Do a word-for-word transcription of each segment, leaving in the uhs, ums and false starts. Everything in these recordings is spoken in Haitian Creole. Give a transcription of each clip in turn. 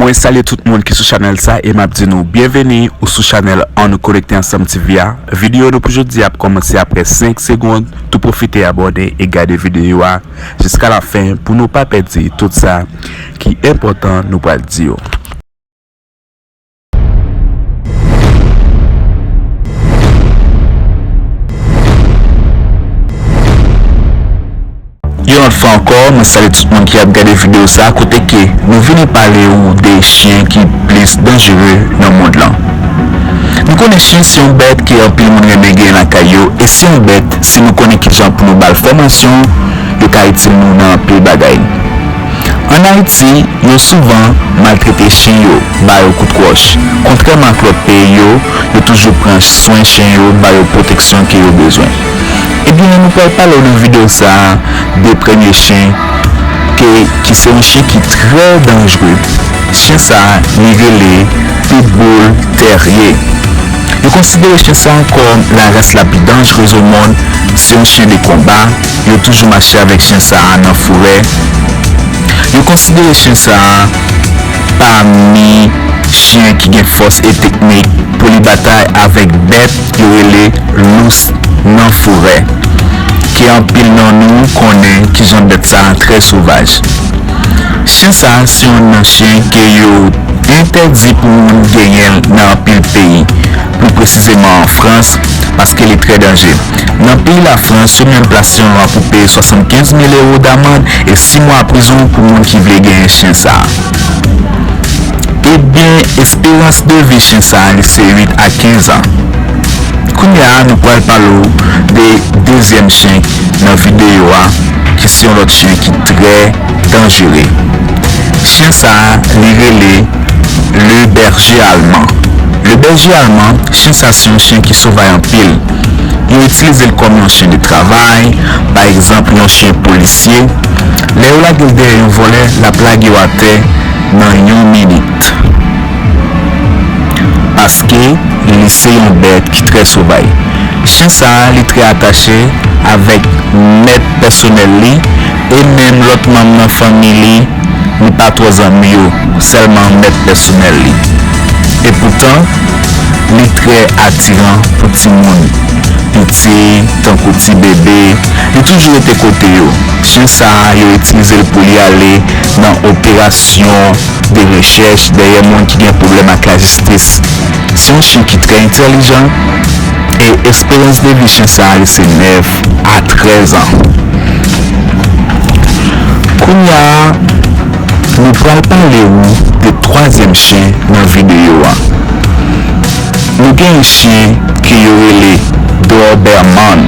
Mwen salye tout moun ki sou chanèl sa e m ap di nou byenveni ou sou chanèl Ann Nou Konekte Ansanm T V a. Videyo nou pou jodi a ap kòmanse apre senk segonn. Tou pwofite abòne e gade videyo a jiska lafen pou nou pa pèdi tout sa ki enpòtan nou pral di yo. Yon lòt fwa ankò, mwen salye tout moun ki ap gade videyo sa a, kote ke nou vini pale ou de chen ki plis danjere nan mond lan. Nou konnen chen se yon bèt ke anpil moun renmen gen lakay yo, e se yon bèt, si nou konnen kijan pou nou ba l fòmasyon, yo ka itil nou nan anpil bagay. Ann Ayiti, yo souvan maltrete chen yo, ba yo kout wòch. Kontrèman ak lòt peyi yo, yo toujou pran swen chen yo, ba yo pwoteksyon ke yo bezwen. Ebyen, nou pral pale w nan videyo sa a de premye chen ke, ki se yon chen ki trè danjere. Chen sa a, li rele Pitbull Terrier. Yo konsidere chen sa a kòm la ras la pi danjerez o mond. Se yon chen de konba. Yo toujou mache avèk chen sa a nan forè. Yo konsidere chen sa a pami chen ki gen fòs e teknik pou li batay avèk bèt yo rele lous nan forè, ke anpil nan nou konnen kijan bèt sa a trè sovaj. Chen sa a se youn nan chen ke yo entèdi pou moun genyen l nan anpil peyi, pli presizeman an Frans, paske li trè danje. Nan peyi Lafrans, yo menm plase yon lwa pou peye swasannkenz mil ewo damann e sis mwa prizon pou moun ki vle genyen chen sa a. Ebyen, esperans de vi chen sa a, li se uit a kenz an. Kounye a, nou pral pale w de dezyèm chen nan videyo a, ki se yon lòt chen ki trè danjere. Chen sa a, li rele Le Berger Allemand. Le Berger Allemand, chen sa a se yon chen ki sovay anpil. Yo itilize l kòm yon chen de travay, pa egzanp, yon chen polisye. Lè yo lage l dèyè yon vòlè, l ap lage w atè nan yon minit. Paske li se yon bèt ki trè sovay. Chen sa a, li trè atache avèk mèt pèsonèl li e menm lòt manm nan fanmi li, li pa twò zanmi yo, sèlman mèt pèsonèl li. Epoutan, li trè atiran pou timoun piti, tankou ti bebe, li toujou rete kote yo. Chen sa a, yo itilize l pou li ale nan operasyon de rechèch dèyè moun ki gen pwoblèm ak lajistis. Se yon chen ki trè entèlijan e esperans de vi chen sa a, li se nèf a trèz an. Kounye a, nou pral pale ou de twazyèm chen nan videyo a. Nou gen yon chen ke yo rele Doberman.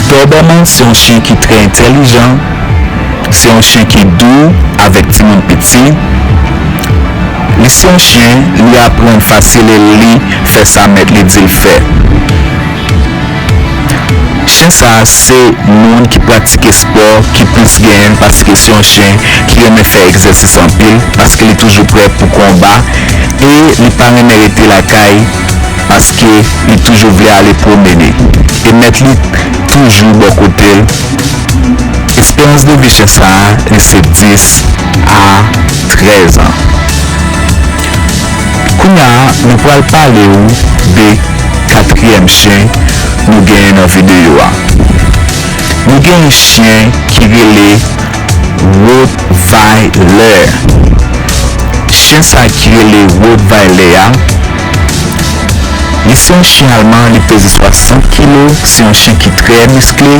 Doberman se yon chen ki trè entèlijan, se yon chen ki dou avèk timoun piti. Li se yon chen, li aprann fasil e li fè sa mèt li di l fè. Chen sa a se moun ki pratike espò ki plis genyen l, paske se yon chen ki renmen fè egzèsis anpil, paske li toujou prè pou konba, e li pa renmen rete lakay, paske li toujou vle ale pwomene. E mèt li toujou bò kote l. Esperans de vi chen sa a, li se dis a trèz an. Kounye a, nou pral pale ou de katriyèm chen nou genyen nan videyo a. Nou gen yon chen ki rele Rottweiler. Chen sa ki rele Rottweiler a, li se yon chen alman, li peze swasant kilo, se yon chen ki trè miskle,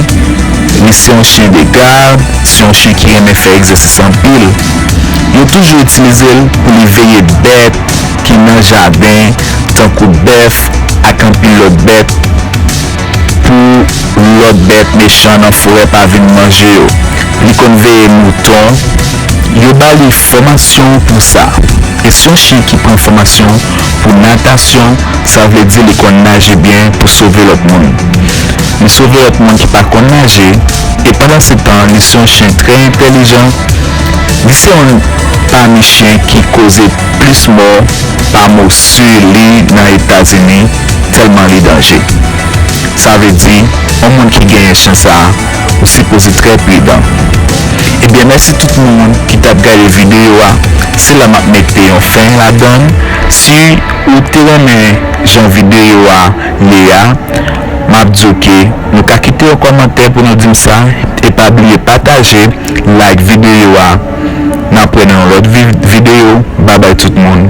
li se yon chen de gad, se yon chen ki renmen fè egzèsis anpil. Yo toujou itilize l pou li veye bèt ki nan jaden, tankou bèf ak anpil lòt bèt, pou lòt bèt mechan nan forè pa vin manje yo. Li konn veye mouton. Yo ba li fòmasyon pou sa. E se yon chen ki pran fòmasyon pou natasyon, sa vle di li konn naje byen pou sove lòt moun. Li sove lòt moun ki pa konn naje, e pandan se tan, li se yon chen trè entèlijan. Li se youn pami chen ki koze plis mò pa mo sou li nan Etazini, tèlman li danje. Sa vle di, yon moun ki genyen chen sa a, ou sipoze trè pridan. Ebyen, mèsi tout moun ki t ap gade videyo a. Se la m ap mete yon fen ladan l. Si ou te renmen jan videyo a ye a, m ap di w ke nou ka kite yon kòmantè pou nou di m sa. E pa bliye pataje, like videyo a. N ap wè nan yon lòt vi- videyo. Babay tout moun.